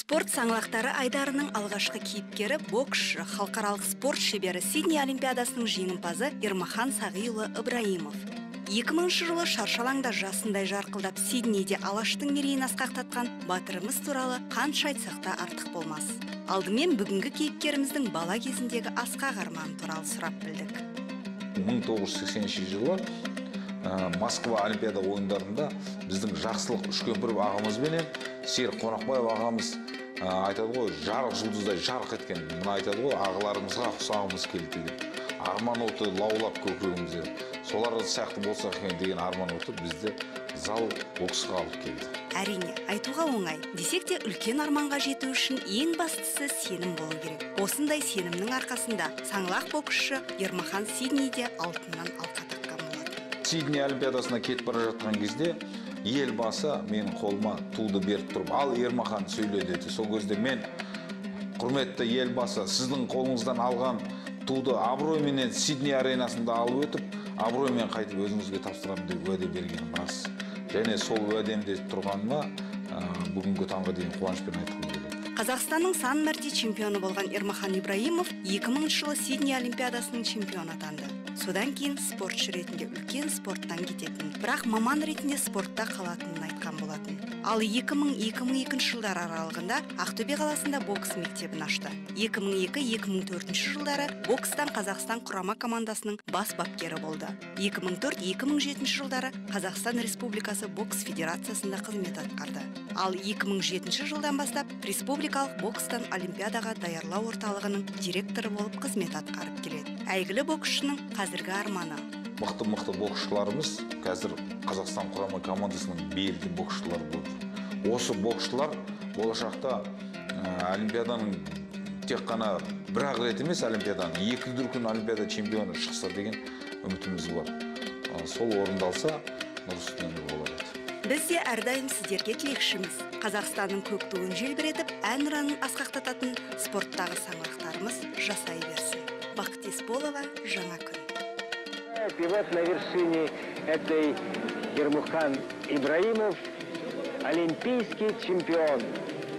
Спорт саңлақтары айдарының алғашқы кейіпкері – боксшы, халықаралық спорт шебері, Сидней олимпиадасының жеңімпазы Ермахан Сағиұлы Ыбырайымов. 2000 жылы шаршы алаңда жасындай жарқылдап, Сиднейде Алаштың мерейін асқақтатқан батырымыз туралы қанша айтсақ та артық болмас. Алдымен бүгінгі кейіпкеріміздің бала кезіндегі асқақ арманы туралы сұрап білдік. 1980 жылы Москва Олимпиада ойындарында біздің Жақсылық Үшкемпіров ағамызбенен Серік Қонақбаев ағамыз, айтады ғой, жарық жұлдыздай жарқ еткен, мына айтады ғой, ағаларымызға ұқсағымыз келді деп, арман оты лаулап көкірегімізде, солар сияқты болсақ екен деген арман оты бізді зал боксқа алып келді. Әрине, айтуға оңай десек те, үлкен арманға жету үшін ең бастысы сенім болу керек. Осындай сенімнің арқасында саңлақ боксшы Ермахан Сиднейде алтыннан алқа таққан болатын. Сидней олимпиадасына кетіп бара жатқан кезде Елбасы менің қолыма туды беріп тұрып: «Ал, Ермахан, сөйле», – деді. Сол кезде мен: «Құрметті Елбасы, сіздің қолыңыздан алған туды абыройменен Сидней аренасында алып өтіп, абыроймен қайтып өзіңізге тапсырамын», – деп уәде бергенім рас. Және сол уәдемде тұрғаныма бүгінгі таңға дейін қуанышпен айтқым келеді. Қазақстанның сан мәрте чемпионы болған Ермахан Ибраимов 2000 жылы Сидней олимпиадасының чемпионы атанды. Содан кейін спортшы ретінде үлкен спорттан кететін, бірақ маман ретінде спортта қалатынын айтқан болатын. Ал 2000-2002 жылдар аралығында Ақтөбе қаласында бокс мектебін ашты. 2002-2004 жылдары бокстан Қазақстан құрама командасының бас бапкері болды. 2004-2007 жылдары Қазақстан Республикасы бокс федерациясында қызмет атқарды. Ал 2007 жылдан бастап республикалық бокстан олимпиадаға даярлау орталығының директоры болып қызмет атқарып келеді. Әйгілі боксшының қазіргі арманы? Мықты мықты боксшыларымыз қазір Қазақстан құрама командасының белді боксшылары болып жүр. Осы боксшылар болашақта олимпиаданың тек қана бір ақ рет емес, олимпиаданың екі дүркін олимпиада чемпионы шықса деген үмітіміз бар. Сол орындалса, нұр үстіне нұр болар еді. Біз де әрдайым сіздерге тілекшіміз. Қазақстанның көк туын желбіретіп, әнұранын асқақтататын спорттағы саңлақтарымыз жасай берсін. Бақыт Есполова, «Жаңа күн». И вот на вершине этой Ермухан Ибраимов, олимпийский чемпион.